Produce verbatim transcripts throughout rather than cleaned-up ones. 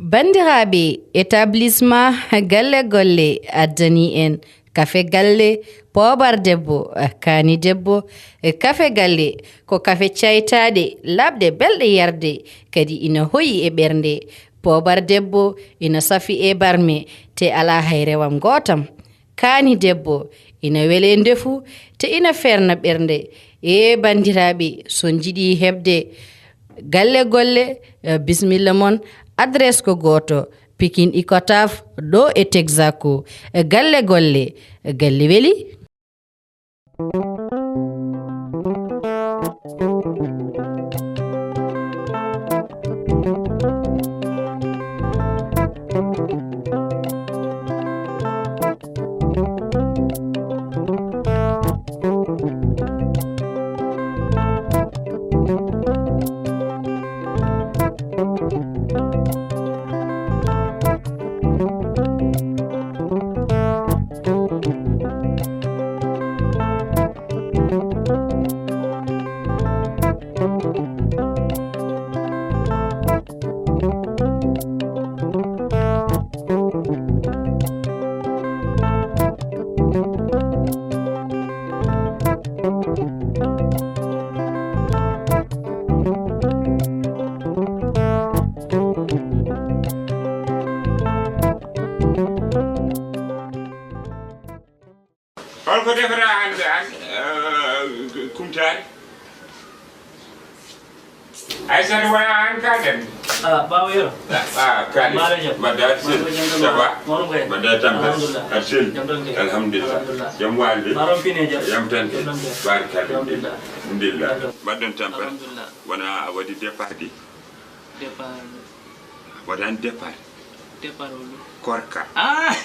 Banndiraaɓe, établissement Galle Golle addani en kafe galle, poobar debbo, kaani debbo. Kafe galle ko kafe caytaaɗe, laaɓɗe, belɗe yarde, kadi ina hoyi e ɓernde. Poobar debbo ina safi e barme, te alaa hay rewam ngootam. Kaani debbo ina wele ndefu, te ina feerna ɓernde. Ee banndiraaɓe, so on njiɗi heɓde Galle Golle, eh, bisimilla mon. Adresse ko gooto, Pikine Icotaf, ɗo e Texaco. Eh, Galle Golle, eh, galle weli. Hol ko defata hannde an, eh, kumtaari? Aysata, wona an ka dem? Ah, Baaba Yero. Ah, ah, Kali. Mbaɗa jam. Mbaɗa sel. Mbaɗa jam. Ça va? Mawɗo Mbaye. Mbaɗa tampere. Alhamdulillah. Aɗa sel. Jam tan kay. Alhamdulillah. Alhamdulillah. Jam waalde. Mbaɗon pine jam. Jam tan kay. Jam tan kay. Barikalla. Alhamdulillah. Alhamdulillah. Mbaɗɗon tampere. Alhamdulillah. Wona a waɗi départ de? Départ. Waɗan départ. Départ o ɗum. Korka. Ah,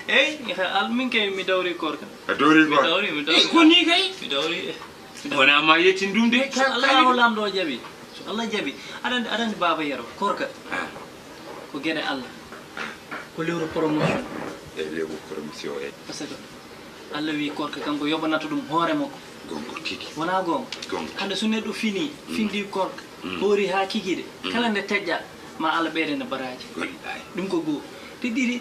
eyi, al-, min kay mi dawri korka. A dawri korka? Mi dawri, mi dawri. Eh, ko ni kay? Mi dawri, eh. Wona ma yettin ɗum de, ka-, Allahu Kalidu. Lamɗo o jaɓi. So Allah jaɓi. Aɗa anndi, aɗa anndi Baaba Yero, korka. Ah. Ko geɗe Allah. Ko lewru promotion. E lewru promotion, eh. Parce que Allah wi korka kanko yoɓanata ɗum hoore makko. Gonga tigi. Wona gonga? Gonga. Hande so neɗɗo fini, mm, findi korka, mm, hoori ha kikiɗe, mm, kala nde teƴƴa, ma Allah ɓeydane baraji. Wallahi. Ɗum ko goo. Te ɗiɗi,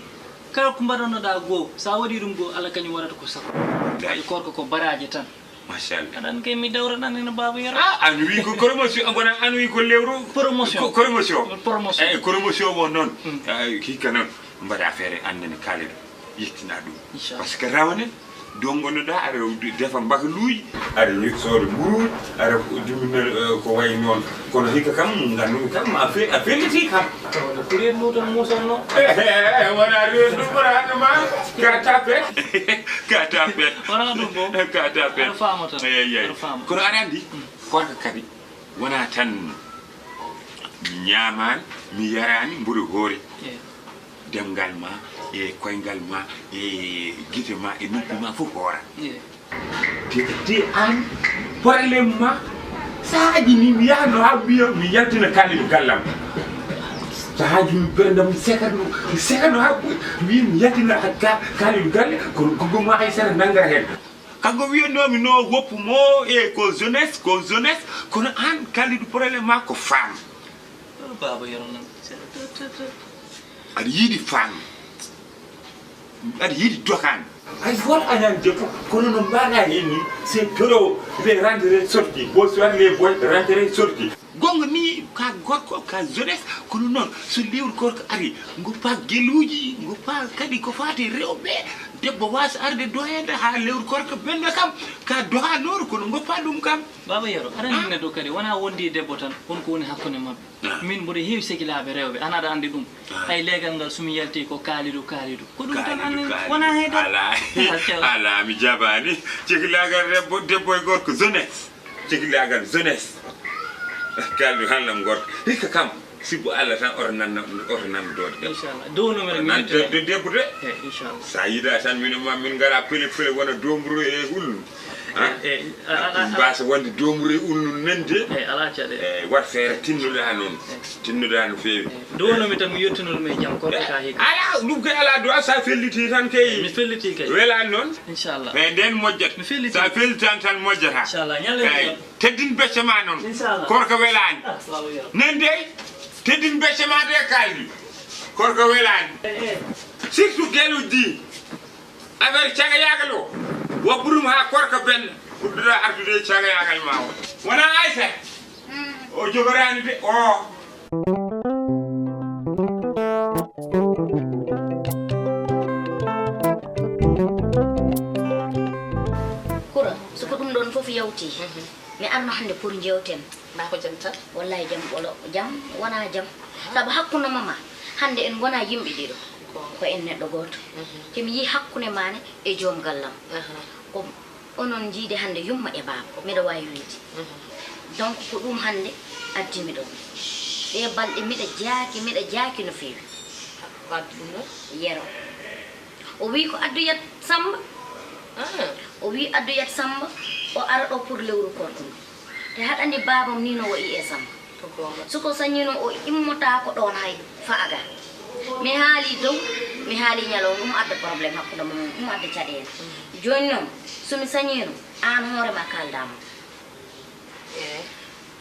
kala ko mbaɗanoɗa goo, sa waɗi ɗum goo, Allah kañum waɗata ko sappo. Wallahi. Kadi korka ko baraji tan. Machallah. Aɗa anndi kay mi dawra ɗan ene Baaba Yero. Ah, an wi ko promotion, a gona an wi ko lewru. Promotion. Ko promotion. Promotion. Eh, promotion o noon. Mm. Eh, hikka noon. Mbaɗa affaire anndene Kalidou. Yettina ɗum. Inchallah. Parce que rawane, dongonoɗa, aɗa defa mbakaluuji, aɗa sooda mburuuji, aɗa dimmina, eh, ko wayi noon. Kono hikka kam, nganndu kam, a fe-, a felliti kam. Kono ko reedu tan muusanno. Eh, eh, eh, wona reedu ɗum, wona hannde ma, ka tapet. Ka tapet. Wona ɗum bo. Ka tapet. Aɗa faama tan. Eyi, eyi. Aɗa faama. Kono aɗa anndi, korka kadi, wona tan mi ñaamaani, mi yaraani, mboɗo hoore. Eyi. Demngal ma, e koyngal ma, e gite ma, e noppi ma, fof hoora. Eyi. Te, te an, problème ma, sahaaji ni mi yahno ha wiya mi yaltina Kalidou gallam. Sahaaji mi ɓeyda mi sekatno, mi sekatno ha ɓuri, wiya mi yaltina Ka-, Kalidou galle, kono ko goma hay sara nanngara hen. Kanko wiyatnoomi no woppu mo e ko jeunesse, ko jeunesse, kono an Kalidou problème ma ko femme. Oh, Baaba Yero nan. Aɗa yiɗi femme. Aɗa yiɗi dokan. Ay, won añan debbo, kono no mbaɗa hen ni, c'est trop, les rentrées sorties. Bonsoir les boys, rentrées sorties. Gonga ni, ka gorko, ka jeunesse, kono noon, so lewru korka ari, goppa geluuji, goppa kadi ko faati rewɓe, debbo wasa arde doyede ha lewru korka benda kam, ka doha noon, kono goppa ɗum kam. Baaba Yero, aɗa anndi neɗɗo kadi, wona wondi e debbo tan, won ko woni hakkunde maɓɓe. Ah. Min mboɗo heewi sekilaaɓe rewɓe, an aɗa anndi ɗum. Ah. Hay leegal ngal, so mi yalti ko Kalidou, Kalidou. Ko ɗum tan Kalidou, anndi, Kalidou. Wona hay debbo. Alaa, alaa, mi jabaani. Sekilaagal debbo, debbo e gorko, jeunesse. Sekilaagal jeunesse. Kalidou, hallam gorko. Hikka kam, sibbo Allah tan, oto nan, oto nan doode. Inchallah. Dow no mbiɗa nan mi de-, de-, debbo de. Eh, inchallah. Sa yiɗa tan, min ma, min ngara pele pele wona dombru e hulnu. Ah? Eh, eh, a, a, a, ɗum mbasa wonde dombru e ulnu nande. Eh, alaa caɗeele. Eh, wat feere tinnoɗa noon. Eh. Tinnoɗa no feewi. Eh, nduwanomi tan mi yettuno ɗum e jam, ko ka hikka. Alaa, ɗum kay alaa du'a, sa felliti tan kay. Mi felliti kay. Welaani noon. Inchallah. Eh, nden mojjat. Mi felliti. Sa felliti tan, tan mojjata. Inchallah, ñalle mi jam. Teddin becce ma noon. Inchallah. Korka welaani. Ah, Baaba Yero. Nen dey, teddin becce ma de Kalidou. Korka welaani. Surtout geluuji ɗi. Affaire cagayaagal o. Wabburum haa korka benn. Fuɗɗoɗaa artude e cagayaagal ma o. Wonaa Aysata. O jogoraani de. O. Kura, so ko ɗum ɗoon fof yawti. Mi arno hannde pour njeewten. Mbaa ko jam tan? Wallahi jam ɓolo, jam wonaa jam. Sabu hakkunde mama, hannde en ngonaa yimɓe ɗiɗo. Ko en neɗɗo gooto. Te mi yii hakkunde maa ne e joom gallam. Ko onon njiide hannde yumma e baaba, miɗo waawi wiyde. Donc ko ɗum hannde addi mi ɗo. Ɗee balɗe miɗa jaaki, miɗa jaaki no feewi. Ko addi ɗum ɗo? Yero. O wii ko addoyat Samba. O wii addoyat Samba, o ara ɗo pour lewru korka ndu. Te haɗa anndi baabam ni no wayi e Samba. Ko goonga. Suko sañiino o immotaako ɗoon hay faaga. Mi haali dow, mi haali ñalawma, ɗum adda problème hakkunde mon, ɗum adda caɗeele. Jooni noon, so mi sañiino, aan hoore ma kaaldaa mo. Eh.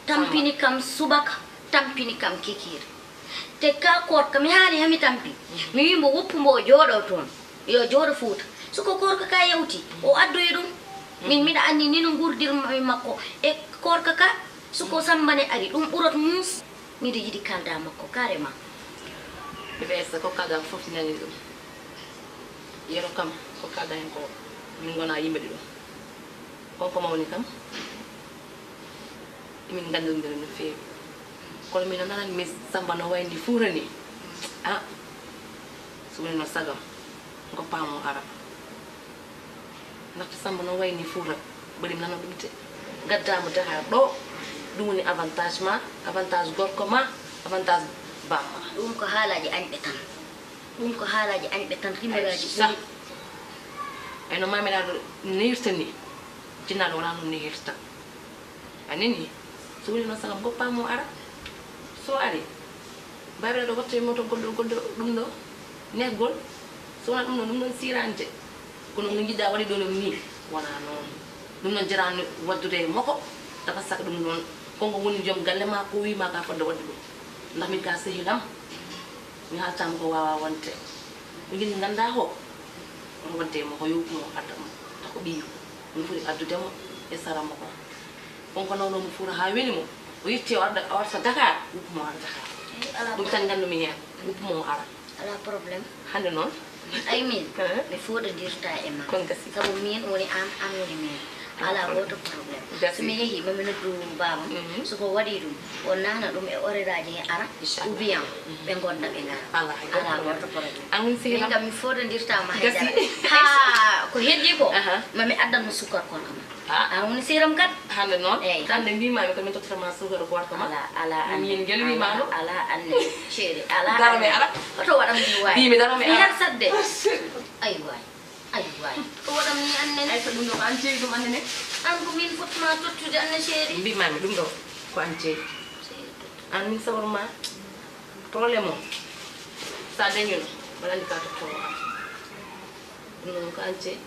Tampini kam subaka, tampini kam kikiir. Te ka korka, mi haali hami tampi. Mi wii mbo woppu mbo o jooɗo toon. Yo jooɗo Fuuta. Suko korka ka yawti, o addoyi ɗum. Min miɗa anndi ni no nguurdirmi makko e korka ka. Suko Samba ne ari, ɗum ɓurot muus. Miɗo yiɗi kaalda makko, carrément. Miɗo esa ko kaalda fof nani ɗum. Yero kam, ko kaalda hen ko min ngona yimɓe ɗiɗo. On ko mawni kam. Emin nganndondira no feewi. Kono mi nanani mi Samba no wayni Fuuta ni. Ah, so woni no sagam, ngoppa mo ara. Ndaxte Samba no wayni Fuuta, mbaɗi mi nana ɗum te. Ngadda mo Dakar ɗo, ɗum woni avantage ma, avantage gorko ma, avantage bamma. Ɗum ko haalaaji añɓe tan. Ɗum ko haalaaji añɓe tan, rimoraaji. Ay, sa- ɓuri. Ay no mamiraaɗo nehirta ni, jinnaaɗo wonaa noon nehirta. A nani? So woni noon, saga goppa mo ara. So ari, baabiraaɗo watta e moto goɗɗo, goɗɗo ɗum ɗo, nehgol. So wonaa ɗum ɗo, ɗum ɗon sirante. Kono no njiɗɗa waɗi ɗo ɗum ni, wonaa noon. Ɗum ɗon jarani waɗdude e moko, tawa saka ɗum ɗon, ko ngo woni joom galle ma, ko wii ma ka fodde waɗde ɗum. Ndax min ka sehilam, mi haaltama ko wawa wonte. Ko njiɗi ngannda ko, kono waɗde e moko, yo mo adda mo. Tako ɓiyu, ɗum foti addude mo e sara moko. Kon ko nawno mo Fuuta haa weli mo. O yetti o arda, o arta Dakar, wuppu mo ara Dakar. Ɗum tan nganndumi heen, wuppu mo ara. Alaa problème. Hannde noon? Ay min, mi fooɗondirta e ma. Kon gasi. Sabu min woni aan, aan woni min. Alaa gooto problème. Gasi. So mi yehii, ma mi noddu baaba. So ko waɗi ɗum, o nana ɗum e oreraaji he ara, ou bien ɓe ngonda ɓe ngara. Alaa hay gooto problème. Alaa gooto problème. Amin sehil am. Min kam mi fooɗondirta ma hay dara. Gasi. Haa ko heddi ko, ma mi addan mo sukkar korka ma. Ah. Aan woni seeram kat. Hannde noon? Eey. Hannde mbiimaami ko min tottata ma suukar gorko ma. Alaa, alaa annde. Min ngelwiima ɗo. Alaa, alaa annde. Ceeri, alaa annde. Darame alaa. Hoto waɗam mi waay. Mbiimi darame alaa. Mi hersat de. Ay waay. Ay waay. Ko waɗam ni annene. Ay, so ɗum ɗo ko aan ceewi ɗum annene. Aan ko min fotma tottude anne ceeri. Mbiimaami ɗum ɗo ko aan ceewi. Ceeri tottude. Aan min sawruma. Problème o. So a dañino, mbaɗa anndi ka tottoo o aan. Ɗum ɗo ko aan ceewi.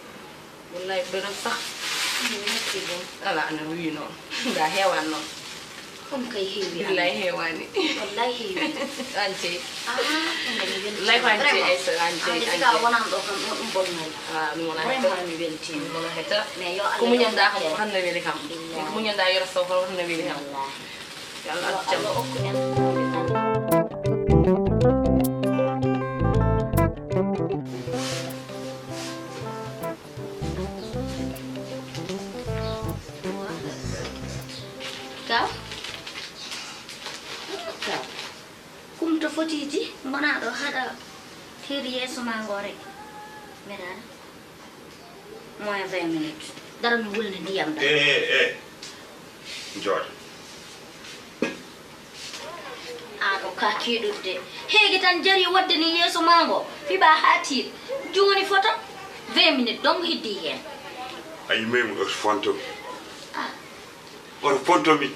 Wallahi, ɓeɗon sax. Merci beaucoup. Ala, ana wiyi noon. Nda heewan noon. Ɗum kay heewi. Billahi heewani. Wallahi heewi. An jeyi. Ah, ɗum kay mi weltiima. Wallahi ko an jeyi. Vraiment. Ay, so an jeyi, an jeyi. An jeyi ka wonan ɗo kam, ɗum, ɗum bonnani. Ah, ɗum wonani. Vraiment mi weltiima. Ɗum wonani hetta. Mais yo Allah yoɓ moƴƴere. Ko muñanɗa kam ko tan ne weli kam. Billahi. Ko muñanɗa Yero Sow ko tan ne weli kam. Wallahi. Yo Allah accu jam. Yo Allah okku en. Kaw? Kaw? Kumto fotiiji, ngonaa ɗo haɗa her yeeso maa ngoo rek. Mbeɗa ara. Moins vingt minutes. Dara mi wulna ndiyam ɗam. Eh, eh, eh. Jooɗo. Aan o kaaki ɗuɗde. Heege tan jari waɗde ni yeeso maa ngo. Fiɓa haa tiiɗ. Jooni fota vingt minutes donc heddi heen. A yii Maymuuna oto fonto mi. Ah. Oto fonto mi.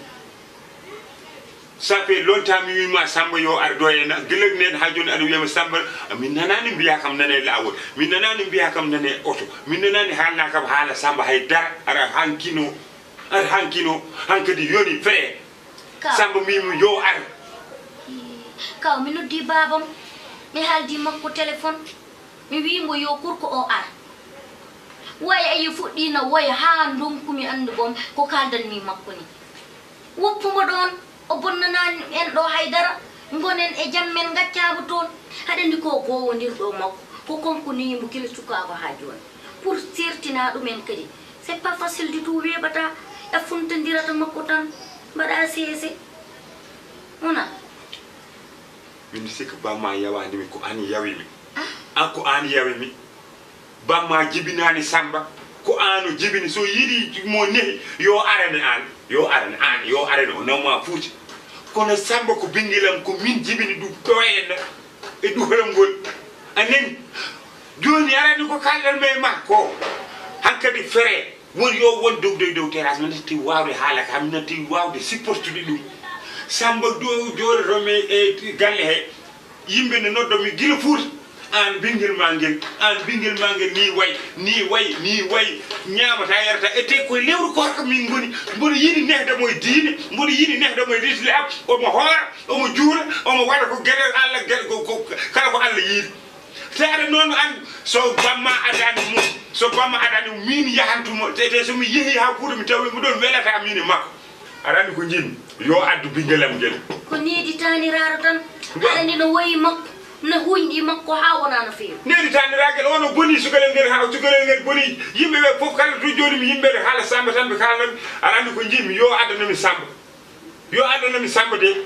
Ça fait longtemps mi wiima Samba yo ar ɗo e na-, gila nen haa jooni aɗa wiyama Samba, min nanaani mbiya kam nana e laawol. Min nanaani mbiya kam nana e oto. Min nanaani haalna kam haala Samba hay dara. Aɗa hankino. Aɗa hankino. Hankadi yoni fee. Kaw. Samba mbiimi yo ar. Kaw, mi noddi baabam. Mi haaldi makko téléphone, mi wii mbo yo kurko o ar. Waye ayi fuɗɗiino woya haa ndonku mi anndu boom ko kaaldanmi makko ni. Woppu mbo ɗoon, o bonnanaani en ɗo hay dara, ngonen e jam men ngaccaabo toon. Haɗa anndi ko goowondirɗo makko, ko kanko neyi mbo gila cukaaku haa jooni. Pour sertina ɗumen kadi, c'est pas facile du tout, weeɓata, a funtandirata makko tan, mbaɗa seese. Wona? Min sikka bamma yawani mi ko an yawi mi. An ko an yawi mi. Bamma jibinani Samba ko an o jibini so yiɗi mo nehi yo arane an yo arane an yo arane o nawma fuuti. Kono Samba ko bingilam ko min jibini ɗum ɗo henna e ɗuhoram ngol a nani. Joni arani ko kalɗan ma e ma ko hankadi fere. Woni yo won dow dow dow terrasse mi natti wawde haala ka mi natti wawde supportude ɗum. Samba joɗotomi e galle he yimɓe ne nodda mi gila fuuta. An bingel ma ngel an bingel ma ngel ni way ni way ni way. Ñamata yarata ete koye lewru korka min goni. Mboɗo yiɗi nehda mo e diine mboɗo yiɗi nehda mo e lislam. Omo hoora omo juula omo waɗa ko geɗe allah geɗe kala ko allah yiɗi. Te aɗa noon an so bamma adani mum so bamma adani min yahantumo te te somi yeehi ha fuuta mi tawi mo ɗon welata min e makko. Aɗa andi ko jinmi yo addu bingel am ngel. Ko needi taniraaɗo tan. Aɗa andi no woyi makko no huñɗi makko ha wona no feewi. Needi taniragel o no boni sukalel ngel ha sukalel ngel boni. Yimɓe ɓe fof kala to joɗimi yimɓe ɓe haala samba tan ɓe kalnami. Aɗa andi ko jinmi yo addanomi samba. Yo addanami Samba de.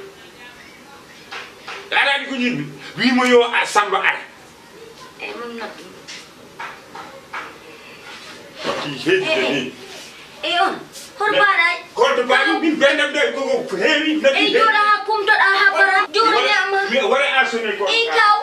Aɗa andi ko ñinmi wimo yo a Samba ara. Eyi mum noddu. Ki heedi de ni. Eyi on. Hoto mbaɗa. Holto mbaɗi min bendam de koko heewi noddi. Eyi jooɗa ha kumtoɗa ha bara jooɗa ñama. Mi wara arsone ko. Eyi kaw.